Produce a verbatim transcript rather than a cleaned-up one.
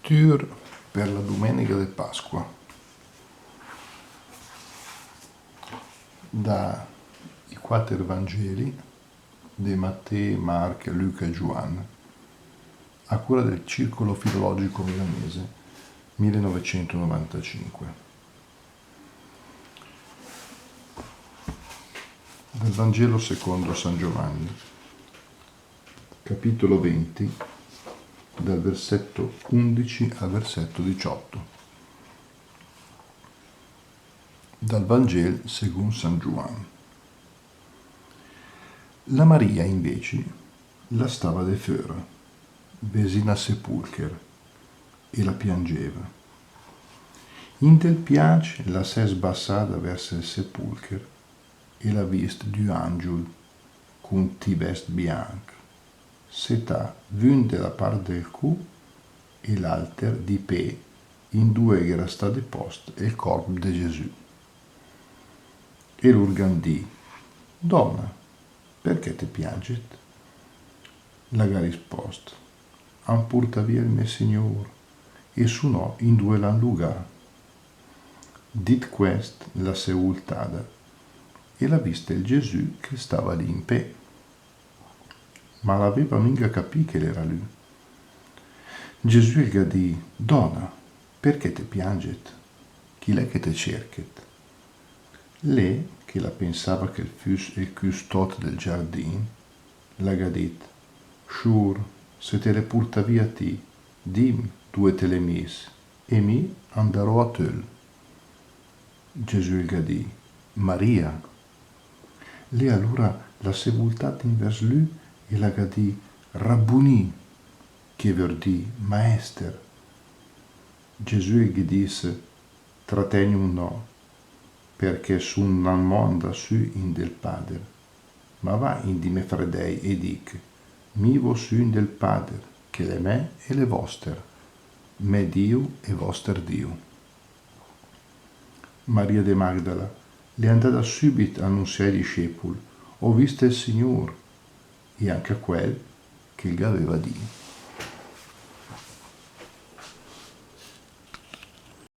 Letture per la dumenega de Pasqua. Da i quater Vangeli de Matè, Marc, Luca e Giuann, a cura del Circolo Filologico Milanese, millenovecentonovantacinque. Dal Vangelo secondo San Giovanni, capitolo venti, dal versetto undici al versetto diciotto. Dal Vangel segund San Giuann. La Maria, invece, la stava de föra, vesin al sepulcher, e la piangeva. In del pianc la s'è sbassada vers el sepulcher e l'ha vist du angiul cun ti vest bianc, setà, vün de la part del cu e l'alter di pè, indue gh'era stà depost el corp de Gesù. E lur gh'han dì: Dona, perché te pianget? La gh'ha rispost: Han purtà via el me Signur, e su no indue l'han lugà. Dit quest, la s'è vultada e l'ha vist el Gesù che stava lì in pè. Ma l'aveva minga capì che l'era lü. Gesù el gh'ha dì: Dona, perché te pianget? Chi l'è che te cerchet? Lé, che la pensava che el füss el cüstot del giardin, la gh'ha dit: Sciur, se te l'he purtà via ti, dim due te l'he mis, e mi andarò a töl. Gesù el gh'ha dì: Maria. Lé alura la s'è vultat invers lü e la gh'ha dì: Rabbunì, che vör dì: Maester. Gesù el ghe dis: Trategnum no, perché su nan mo andà sü in del Pader. Ma va in di me fradei e dich: Mi vo sü in del Pader, che l'è me e l'è voster, me Diu e voster Diu. Maria de Magdala l'è andada sübit a annunsià ai discepul: Ho vist el Signur, e anca quel che el gh'aveva dì.